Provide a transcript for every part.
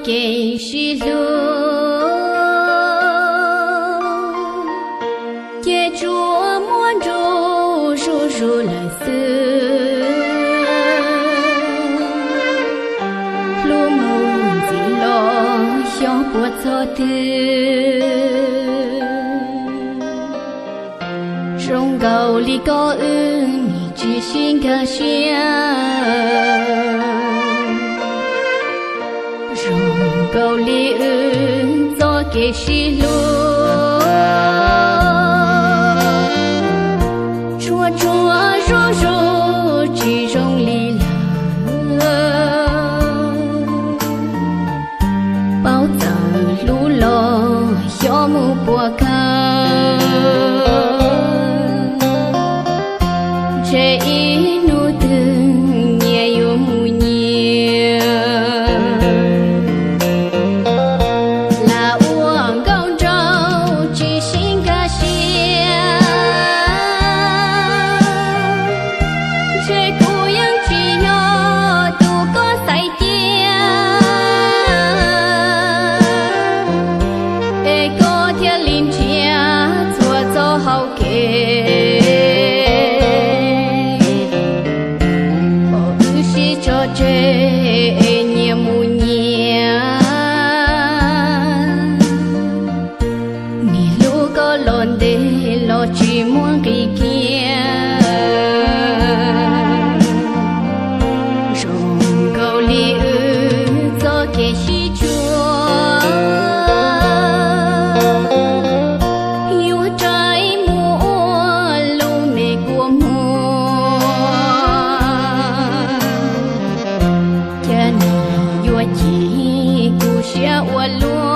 kev sib hlub, ces tsuas muaj nruj zuj zus lawm xwb. Hlub mus ntxiv los xyov puas txog twg. Zoo nkaus li koj wb nim tsis sib nkag siab. Zoo nkaus li wb txoj kev sib hlub, tsuas tsuas zuj zus tsis zoo li lawm. Paub txawm hlub los xyov mus puas kawg, ntshe ib hnub twg nyias yuav mus nyias. Lam ua nkauj nraug tsis sib nkag siab, ntshe kuv yeej tsis yog tus koj xaiv cia, es koj thiaj li nrhiav txhua txoj hau kev, pom wb sib tso tseg es nyias mus nyias. Niam hlub koj los ntev los tsis muaj nqis kiag. Zoo nkaus li wb txoj kev sib tsuas, yuav rais mus ua lub me kua muag. Cas nim yuav cim kuv siab ua luaj,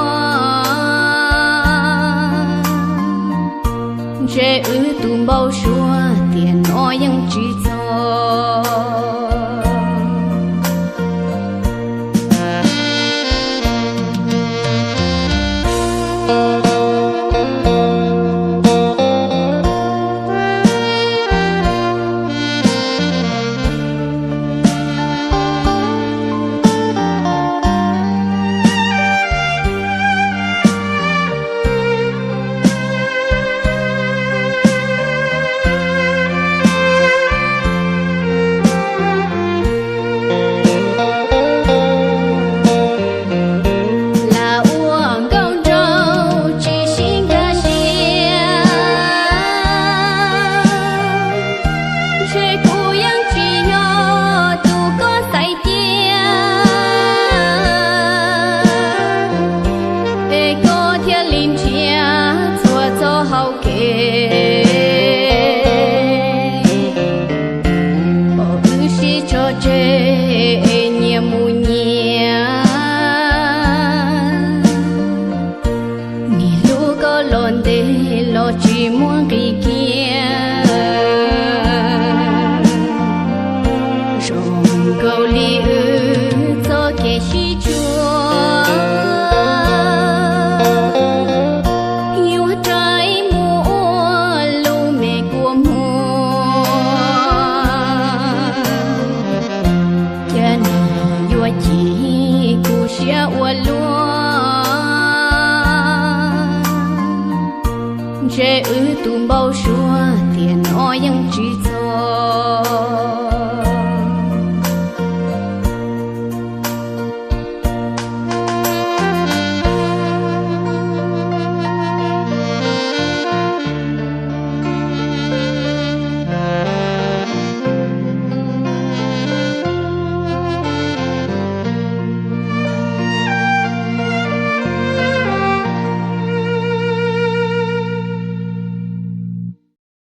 ntshe wb tus npau suav tiam no yeej tsis txog.